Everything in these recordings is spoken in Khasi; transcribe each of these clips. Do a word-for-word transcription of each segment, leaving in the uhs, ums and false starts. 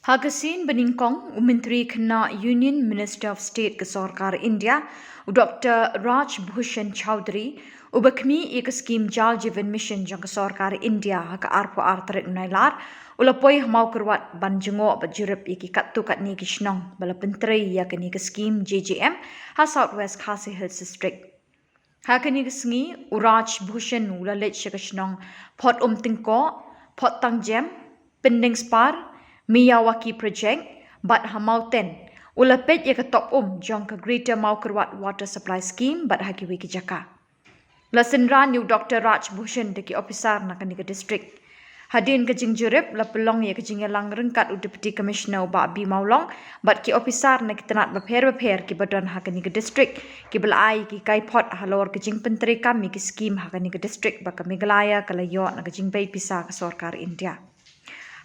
Ha ka sien banyngkong, u Myntri Khynnah Union Minister of State ka Sorkar India, u Doctor Raj Bhushan Chaudhary, uba khmih ïa ka skim Jal Jeevan Mission jong ka Sorkar India ha ka arphew ar tarik Nailar, u la poi ha Mawkyrwat ban jngoh bad jurip ïa ki katto katne ki shnong ba la pyntrei ïa kane ka skim J J M ha South West Khasi Hills District. Ha kane ka sngi, u Raj Bhushan u la leit sha ka shnong Phot Um Tyngkoh, Phot Tangjem, Pyndengspar, Miyawaki Project, bad ha Mawten, u la peit ïa ka top um jong ka Greater Mawkyrwat Water Supply Scheme bad ha kiwei ki jaka. La synran ïa u Doctor Raj Bhushan da ki ophisar na kane ka district. Hadien ka jingjurip la pynlong ïa ka jingïalang ryngkat u Deputy Commissioner u Bah B Mawlong bad ki ophisar na ki tnat bapher bapher kiba don ha kane ka district, kiba la ai ïa ki kaiphod halor ka jingpyntreikam ïa ki skim ha kane ka district ba ka Meghalaya ka la ïoh na ka jingbei pisa ka Sorkar India.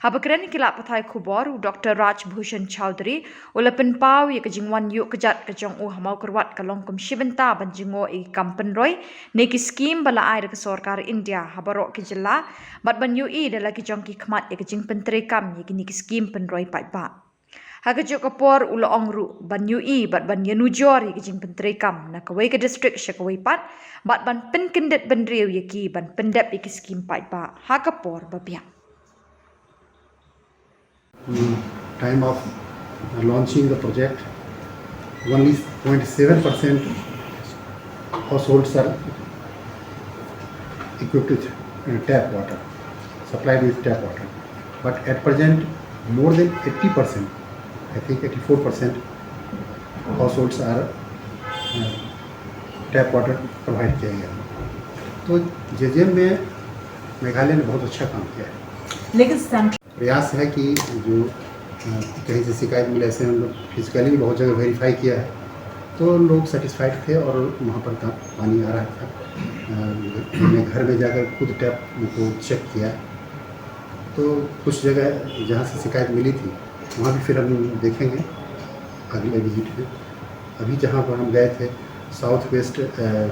Haba kren ïa ki lad pathai khubor, u Doctor Raj Bhushan Chaudhary u la pynpaw ïa ka jingwan ïuh kjat ka jong u ha Mawkyrwat ka long kum shi bynta ban jngoh ïa ki kam pynroi ne ki skim ba la ai da ka Sorkar India ha baroh ki jylla, bad ban ïohi da la ki jong ki khmat ïa ka jingpyntreikam ïa kine ki skim pynroi paidbah. Ha kajuh ka por u la ong ruh ban ïohi bad ban ïanujor ïa ka jingpyntreikam na kawei ka district sha kawei pat, bad ban pynkyndit bynriew ïa ki ban pyndep ïa ki skim paidbah ha ka por ba biang. Time of launching the project, only zero point seven percent households are equipped with uh, tap water, supplied with tap water. But at present, more than eighty percent, I think eighty-four percent households are uh, tap water provide किया गया। तो जेजेएम में मेघालय ने बहुत अच्छा काम किया है। लेकिन सेंट्रल प्रयास है कि जो अ, कहीं से शिकायत मिले, ऐसे हम लोग फिजिकली भी बहुत जगह वेरीफाई किया है, तो लोग सेटिस्फाइड थे और वहाँ पर का पानी आ रहा था। अ, हमने घर में जाकर खुद टैप उनको चेक किया, तो कुछ जगह जहाँ से शिकायत मिली थी, वहाँ भी फिर हम देखेंगे अगले विजिट में। अभी जहाँ पर हम गए थे, साउथ वेस्ट अ,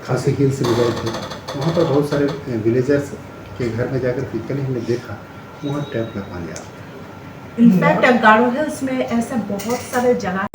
खासी हिल्स में गए थे, वहाँ पर बहुत सारे विलेजर्स के घर में जाकर फिजिकली हमने देखा, वहाँ टैप का पानी आ रहा था। इनफैक्ट गारो हिल्स में ऐसे बहुत सारे जगह